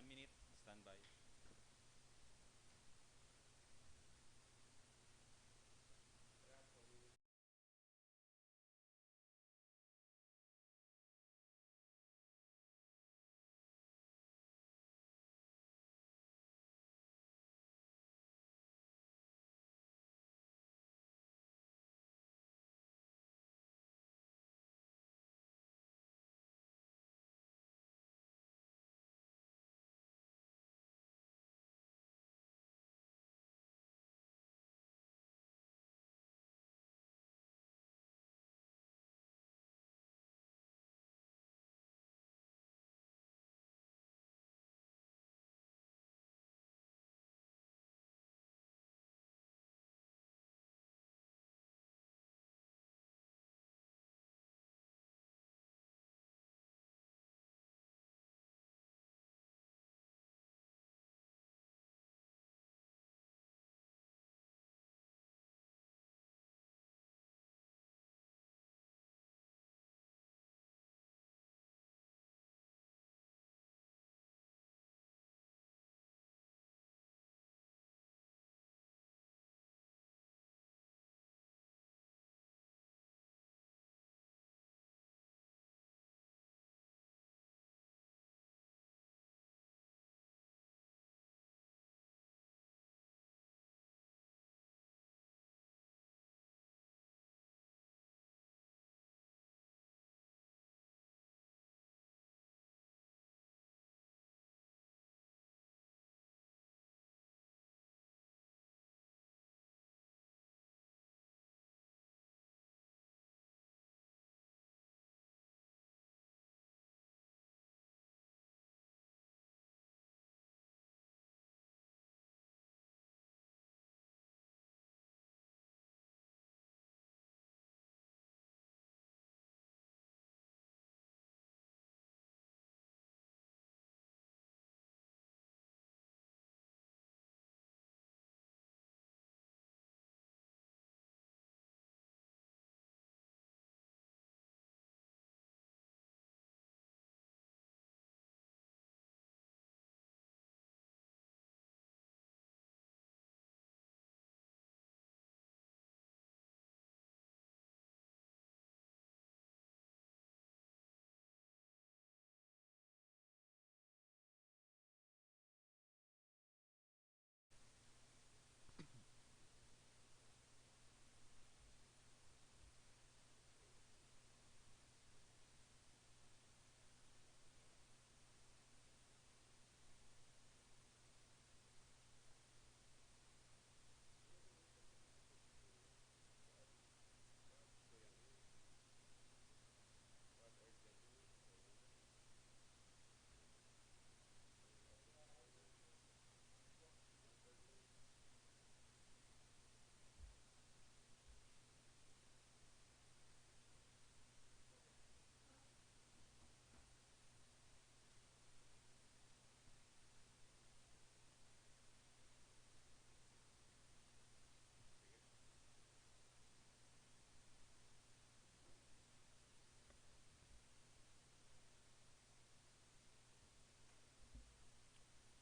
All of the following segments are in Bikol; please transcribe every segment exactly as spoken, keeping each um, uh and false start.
Minute, standby.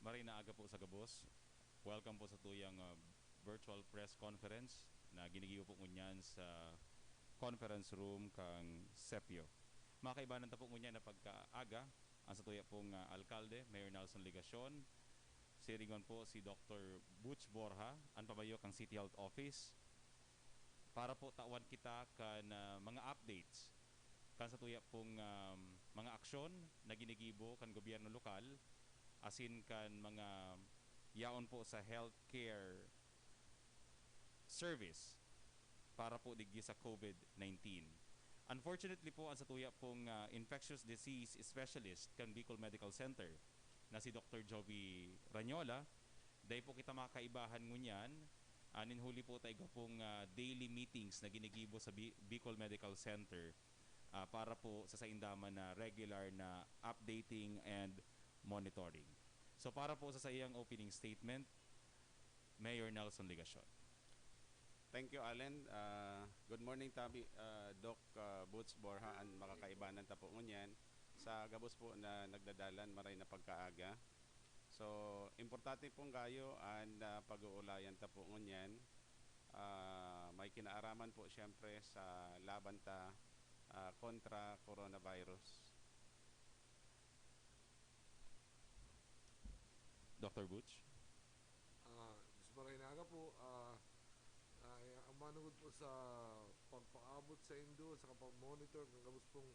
Maray na aga po sa gabos. Welcome po sa tuyang, ah, virtual press conference na ginigibo po ngunyan sa conference room kan Sepio. Mga kaibanan ta po ngunyan na pagkaaga, ang satuya pong, ah, alkalde, Mayor Nelson Legacion, siring man po si Doktor Butch Borja, an pamayo kan City Health Office, para po tawan kita kan, ah, mga updates kan satuya pong, um, mga aksyon na ginigibo kan gobyerno lokal asin kan mga yaon po sa healthcare service para po digdi sa COVID nineteen. Unfortunately po, ang satuya pong, ah, infectious disease specialist kan Bicol Medical Center na si Doktor Jovi Ranyola, dai po kita makakaibahan ngunyan. Ah, nin huli po ta igwa pong, ah, daily meetings na ginigibo sa Bi-, Bicol Medical Center, ah, para po sa sainda man na regular na updating and monitoring. So, para po sa saiyang opening statement, Mayor Nelson Legacion. Thank you, Allen. Ah, good morning, Tabi, ah, Doc, ah, Boots Borja, and makakaibanan ta po ngunyan. Sa gabos po na nagdadalan, maray na pagkaaga. So, importante pong gayo an, ah, pag-uulayan ta po ngunyan. Ah, may kinaaraman po siyempre sa laban ta, ah, kontra coronavirus. Doctor Butch? Ah, Miss Maray Naga po, ah, ah, ang manungod po sa pagpaabot sa indo, sa kapag-monitor, kan gabos pong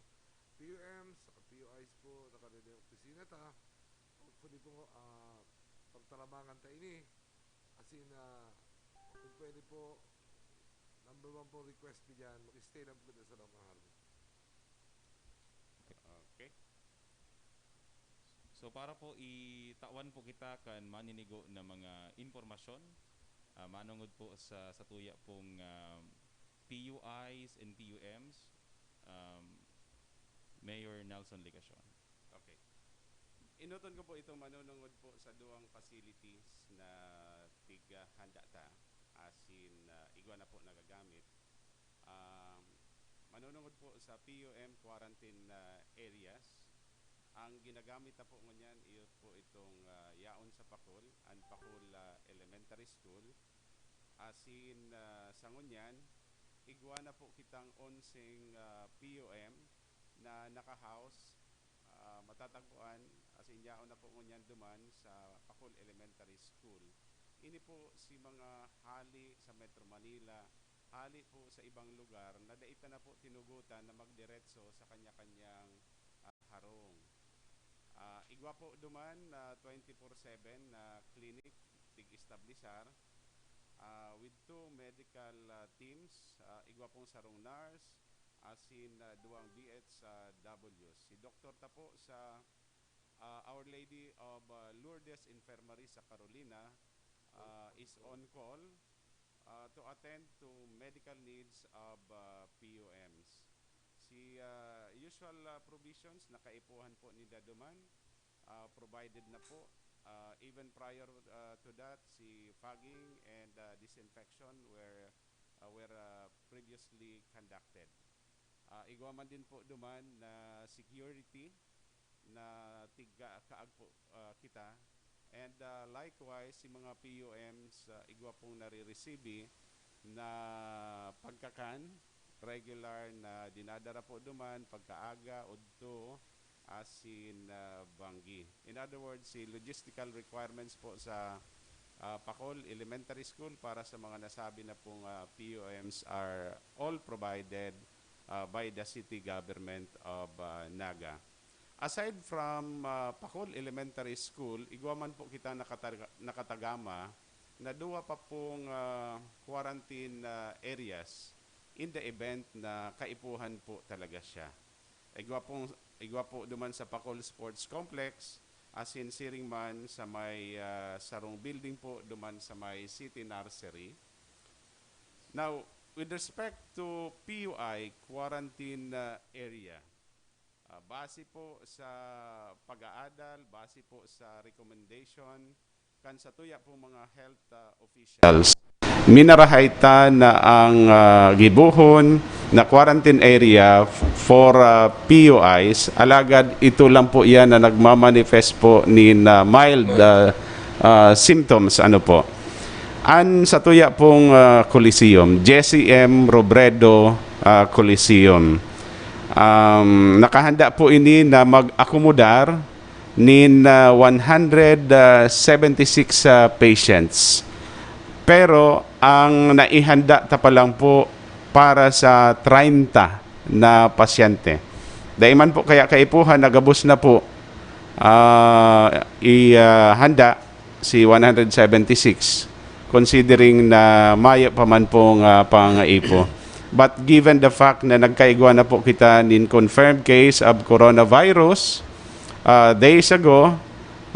P U M, sa P U Is po, nakarede ang opisina ta. Hopefully po, ah, pagtaramangan ta ini. As in, ah, kung pwede po, number one po request mi dyan, mag-stay lang po kita sa loob ng hardware. Okay. So para po itawan po kita kan maninigo na mga impormasyon, ah, manungod po sa, sa tuya pong, ah, P U Is and P U Ms, um, Mayor Nelson Legacion. Okay. Enoton ko po itong manunungod po sa duwang facilities na tighahanda ta, asin, ah, igwa na po nagagamit. Um, manunungod po sa P U M quarantine, ah, areas, ang ginagamit na po ngunyan, iyo po itong, ah, yaon sa Pacol, an Pacol, ah, Elementary School. Asin, ah, sa ngunyan, igwa na po kitang onseng, ah, P U M na naka-house, ah, matatagpuan, asin yaon na po ngunyan duman sa Pacol Elementary School. Ini po si mga hali sa Metro Manila, hali po sa ibang lugar na dai ta na po tinugotan na magdiretso sa kanya-kanyang, ah, harong. Ah, igwa po duman na twenty-four seven na clinic, tig-establisar, ah, with two medical, ah, teams, ah, igwa pong sarong nurse, asin, ah, duwang B H Ws. Si doktor ta po sa, ah, Our Lady of, ah, Lourdes Infirmary sa Carolina, ah, is on call, ah, to attend to medical needs of, ah, P U Ms. Si, ah, usual, ah, provisions na kaipuhan po ninda duman, ah, provided na po. Ah, even prior, ah, to that, si fogging and, ah, disinfection were, ah, were, ah, previously conducted. Ah, igwa man din po duman na security na tigkaag po, ah, kita. And, ah, likewise, si mga P U Ms, ah, igwa pong nariresibi na pagkakan, regular na dinadara po duman, pagkaaga, udto, asin, ah, banggi. In other words, si logistical requirements po sa, ah, Pacol Elementary School para sa mga nasabi na pong, ah, P U Ms are all provided, ah, by the city government of, ah, Naga. Aside from, ah, Pacol Elementary School, igwa man po kita nakataga-, nakatagama na duwa pa pong, ah, quarantine, ah, areas in the event na kaipuhan po talaga siya. Igwa pong, igwa po duman sa Pacol Sports Complex, asin siring man sa may, ah, sarong building po duman sa may City Nursery. Now, with respect to P U I quarantine, ah, area, ah, base po sa pag-aadal, base po sa recommendation kan satuya pong mga health, ah, officials, minarahay ta na ang, ah, gibohon na quarantine area f-, for, ah, P U Is, alagad ito lang po yan na nagmamanifest po nin, ah, mild, ah, ah, symptoms, ano po. An satuya pong, ah, Coliseum, Jesse M Robredo, ah, Coliseum. Um, nakahanda po ini na mag-akomodar nin, ah, one hundred seventy-six, ah, patients. Pero ang naihanda ta pa lang po para sa treinta na pasyente. Dai man po kaya kaipuhan na gabos na po, ah, i, ah, handa si one hundred seventy-six, considering na mayo pa man pong, ah, pangaipo. But given the fact na nagkaigwa na po kita nin confirmed case of coronavirus, ah, days ago,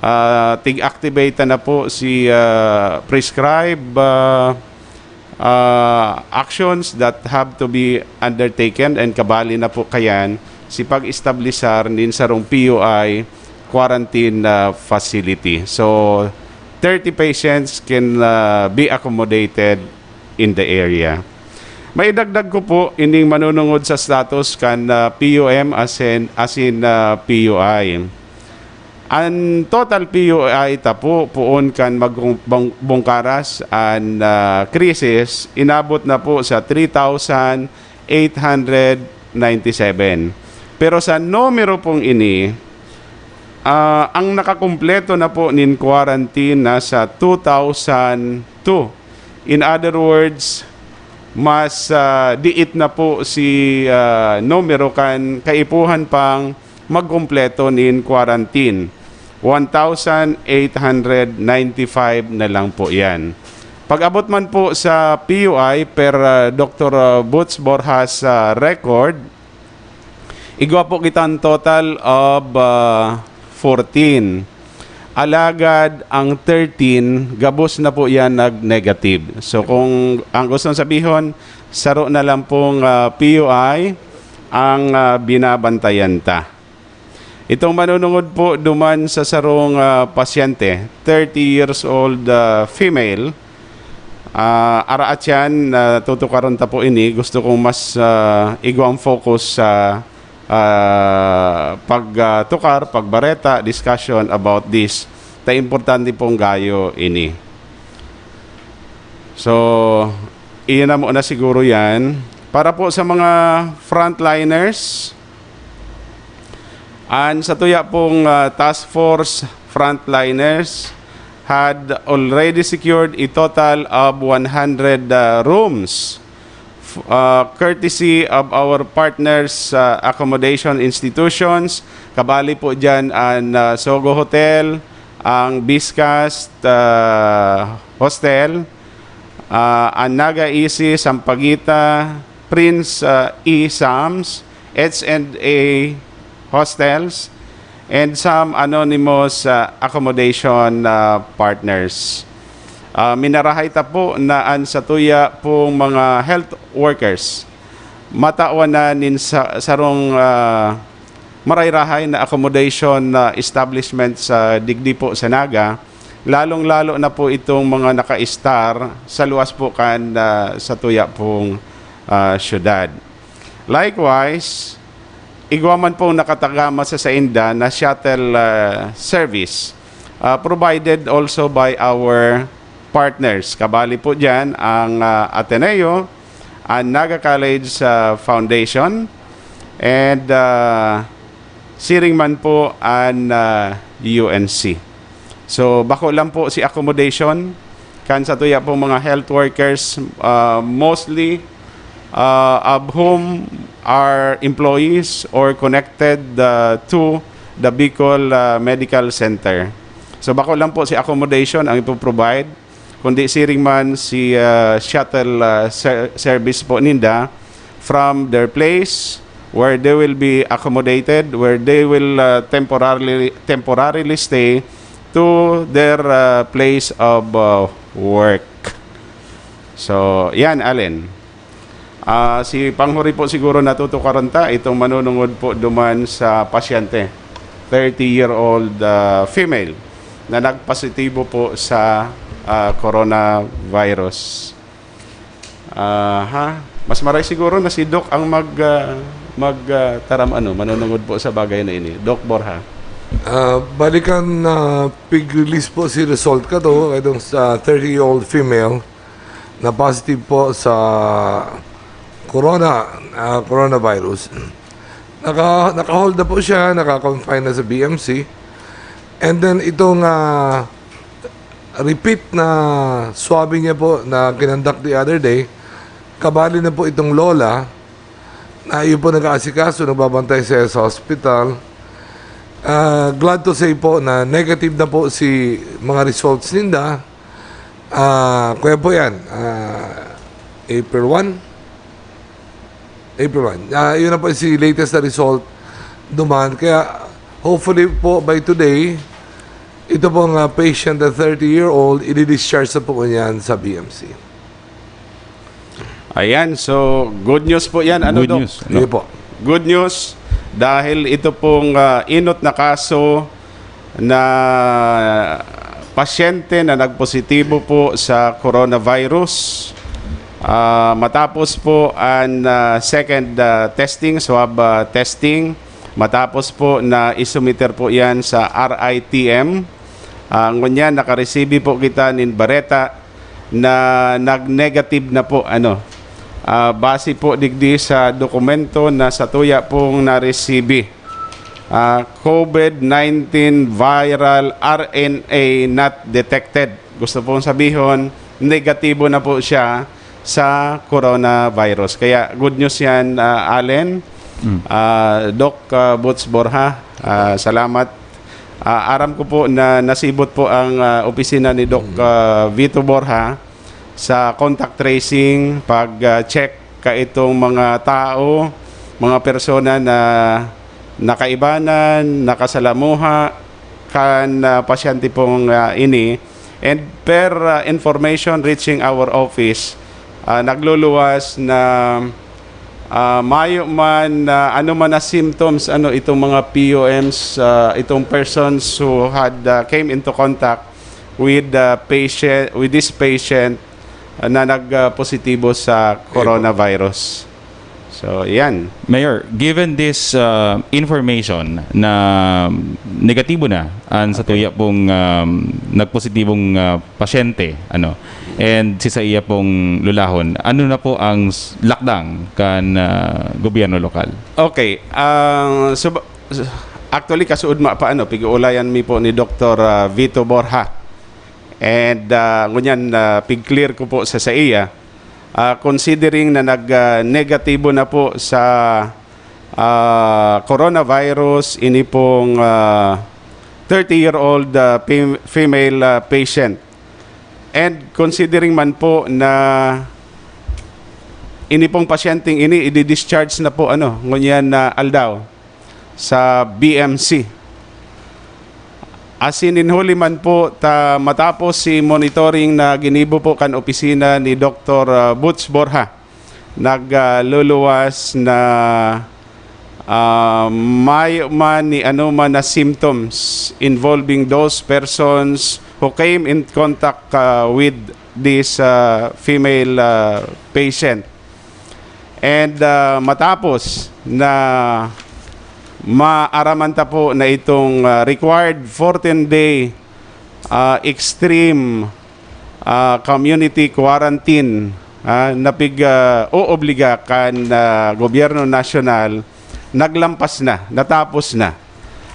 ah, tig-activate na po si, ah, prescribe, ah, ah, actions that have to be undertaken, and kabali na po kayan si pag-establisar nin sarong P U I quarantine, ah, facility. So, thirty patients can, ah, be accommodated in the area. Maidagdag ko po ining manunungod sa status kan, ah, P U M asin, asin, ah, P U I. An total P U I ta po, poon kan magbung-, bung-, bungkaras an, ah, krisis, inabot na po sa three thousand eight hundred ninety-seven. Pero sa numero pong ini, ah, ang nakakumpleto na po nin quarantine nasa two thousand two. In other words, mas, ah, diit na po si, ah, numero kan kaipuhan pang magkumpleto nin quarantine. One thousand eight hundred ninety-five na lang po yan. Pag-abot man po sa P U I, per, ah, Doktor, ah, Boots Borjas, ah, record, igwa po kita ang total of, ah, fourteen. Alagad ang thirteen, gabos na po yan nag-negative. So kung ang gustong sabihon, saro na lang pong, ah, P U I ang, ah, binabantayan ta. Itong manunungod po duman sa sarong, ah, pasyente, thirty years old, ah, female, ah, araat yan, ah, tutukaron ta po ini. Gusto kong mas, ah, igwang focus sa, ah, pag, ah, tukar, pagbareta, discussion about this. Ta importante pong gayo ini. So, iyan na muna siguro yan. Para po sa mga frontliners, an satuya pong, ah, task force frontliners had already secured a total of one hundred, ah, rooms, f-, ah, courtesy of our partners, ah, accommodation institutions. Kabali po dyan an, ah, Sogo Hotel, ang Biscast, ah, Hostel, ah, an Naga Easy, Sampaguita, Prince, ah, E Sams, H and A Hostels, and some anonymous, ah, accommodation, ah, partners. Ah, minarahay ta po na an satuya pong mga health workers matawan na nin sa, sarong, ah, marayrahay na accommodation na establishment sa digdi po sa Naga, lalong-lalo na po itong mga naka-star sa luwas po kan, ah, satuya pong, ah, syudad. Likewise, igwa man pong nakatagama sa sainda na shuttle, ah, service, ah, provided also by our partners. Kabali po dyan ang, ah, Ateneo, ang Naga College, ah, Foundation, and, ah, siring man po ang, ah, U N C. So, bako lang po si accommodation, kan satuya pong mga health workers, ah, mostly, ah, of whom are employees or connected, ah, to the Bicol, ah, Medical Center. So, bako lang po si accommodation ang ipo-provide, kundi siring man si, ah, shuttle, ah, ser-, service po ninda from their place where they will be accommodated, where they will, ah, temporarily, temporarily stay to their, ah, place of, ah, work. So, yan, Allen. Ah, si panghuri po siguro natutukaran ta, itong manunungod po duman sa pasyente, thirty-year-old, ah, female, na nagpositibo po sa, ah, coronavirus. Aha. Mas maray siguro na si Doc ang mag, ah, mag, ah, taram ano, manunungod po sa bagay na ini. Doc Borja. Ah, balikan na pig-release po si result ka to, itong sa thirty-year-old female na positive po sa corona, ah, coronavirus. Naka, naka-hold na po siya, naka-confine na sa B M C. And then itong, ah, repeat na swabbing niya po na kinonduct the other day, kabali na po itong lola na yun po nag-aasikaso, nagbabantay sa, sa hospital. Ah, glad to say po na negative na po si mga results ninda. Ah, kaya po yan, ah, April one? April one. Ah, yun na po si latest na result duman. Kaya hopefully po by today, ito pong, ah, patient na thirty-year-old, i-discharge na po niyan sa B M C. Ayan, so good news po yan. Ano, Good Doc? news, no? Sige po. Good news dahil ito pong, ah, inot na kaso na pasyente na nagpositibo po sa coronavirus. Ah, matapos po ang, ah, second, ah, testing, swab, ah, testing, Matapos po na isumiter po yan sa R I T M, ah, ngunyan nakaresibi po kita nin bareta na nag-negative na po, ano, ah, base po digdi sa dokumento na satuya pong naresibi. Ah, COVID nineteen viral R N A not detected. Gusto pong sabihon, negatibo na po siya sa coronavirus. Kaya good news yan, ah, Allen. Mm. Ah, Doc, ah, Boots Borja, ah, salamat. Ah, aram ko po na nasibot po ang, ah, opisina ni Doc, ah, Vito Borja sa contact tracing, pag, ah, check kaitong mga tao, mga persona na nakaibanan, nakasalamuha kan, ah, pasyente pong, ah, ini. And per, ah, information reaching our office, ah, nagluluwas na, ah, mayo man na ano man na symptoms, ano, itong mga P U Ms, ah, itong persons who had, ah, came into contact with the patient, with this patient, ah, na nag, ah, positibo sa coronavirus. So, yan. Mayor, given this uh, information na negatibo na ang satuya pong um, nagpositibong uh, pasyente, ano, and si saiya pong lulahon, ano na po ang s- lakdang kan uh, gobyerno lokal? Okay. Ang sub- actually, kasuod ma pa, ano, pig-uulayan mi po ni Doktor, ah, Vito Borja. And, ah, ngunyan, ah, pig-clear ko po sa saiya, ah, considering na nag, ah, negatibo na po sa, ah, coronavirus ini pong, ah, thirty-year-old, ah, fem- female, ah, patient. And considering man po na ini pong pasyenteng ini, i-discharge na po, ano, ngunyan na aldaw sa B M C. Asin nin huli man po, ta matapos si monitoring na ginibo po kan opisina ni Doktor, ah, Boots Borja, nagluluwas na, ah, mayo man ni ano man na symptoms involving those persons who came in contact, ah, with this, ah, female, ah, patient. And, ah, matapos na maaraman ta po na itong, ah, required fourteen-day, ah, extreme, ah, community quarantine, ah, na pig, ah, oobliga kan, ah, gobyerno nasyonal, naglampas na, natapos na.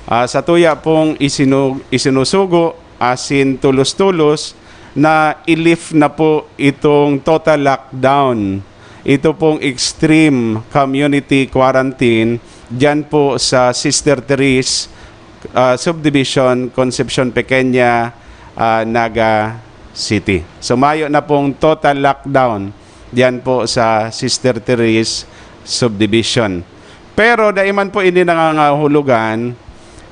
Ah, satuya pong isinu- isinusugo asin tulos-tulos na i-lift na po itong total lockdown, ito pong extreme community quarantine diyan po sa Sister Therese, ah, Subdivision, Concepcion Pequeña, ah, Naga City. So, mayo na pong total lockdown diyan po sa Sister Therese Subdivision. Pero dai man po ini nangangahulugan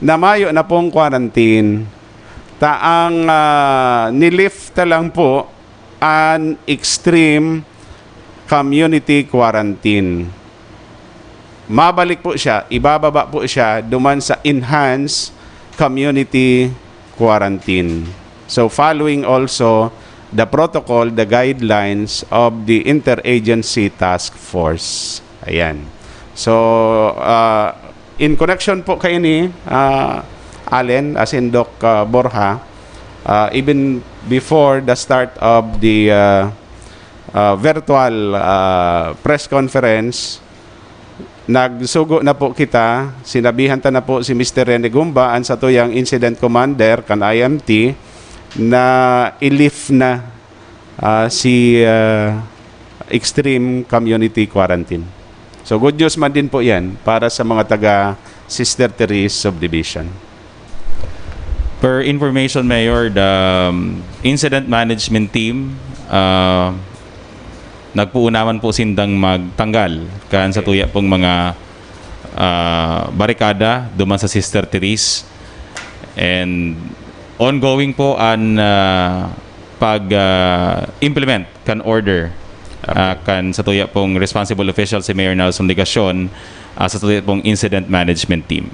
na mayo na pong quarantine. Ta ang, ah, ni-lift ta lang po an extreme community quarantine. Mabalik po siya, ibababa po siya duman sa enhanced community quarantine. So, following also the protocol, the guidelines of the Interagency Task Force. Ayan. So, ah, in connection po kaini, ah, Allen, asin Doc, ah, Borja, ah, even before the start of the, ah, ah, virtual, ah, press conference, nagsugo na po kita, sinabihan ta na po si Mister Rene Gumba, ang satuyang incident commander kan I M T, na i-lift na, ah, si, ah, extreme community quarantine. So, good news man din po yan para sa mga taga Sister Therese Subdivision. Per information, Mayor, the um, incident management team, uh, nagpuunaman po sindang magtanggal kan satuya pong mga uh, barikada duman sa Sister Therese. And ongoing po ang uh, pag-implement kan order uh, kan satuya pong responsible official si Mayor Nelson Legacion uh, sa satuya pong incident management team.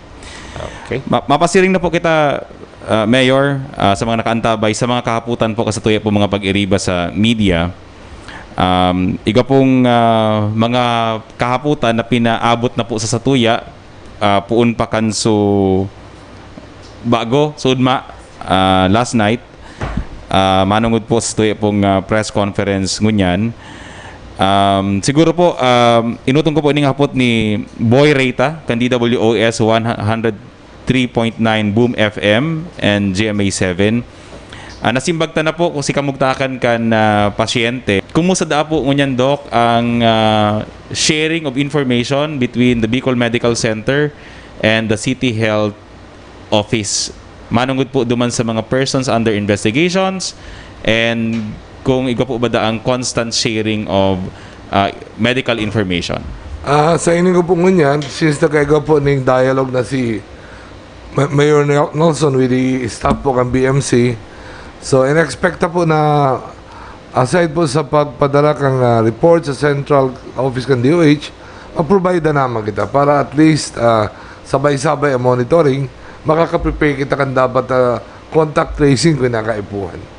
Okay. Ma- mapasiring na po kita, uh, Mayor, uh, sa mga nakaantabay, sa mga kahaputan po kasatuya po mga pag-iriba sa media. Um, iga pong uh, mga kahaputan na pinaabot na po sa satuya, Ah, puon pa kan so bago, so ugma, ah, last night, ah, manungod po sa tuya pong, ah, press conference ngunyan. Um, siguro po, um, inutong ko po ning hapot ni Boy Reyta, kan D W O S one hundred three point nine Boom F M and G M A seven. Ah, nasimbag ta na po kung si kamugtakan kan, ah, pasyente. Kumusta daa po ngunyan, Doc, ang, ah, sharing of information between the Bicol Medical Center and the City Health Office? Manungod po duman sa mga persons under investigations and kung igwa po ba daang constant sharing of, ah, medical information? Ah, sa ining po ngunyan, since nagkaigwa po ning dialogue na si Ma- Mayor Nel- Nelson with the staff po kan B M C, so in-expect ta po na aside po sa pagpadara kan, ah, report sa central office kan D O H, mag-provide na naman kita para at least, ah, sabay-sabay ang monitoring, makaka-prepare kita kan dapat, ah, contact tracing kung nakaipuhan.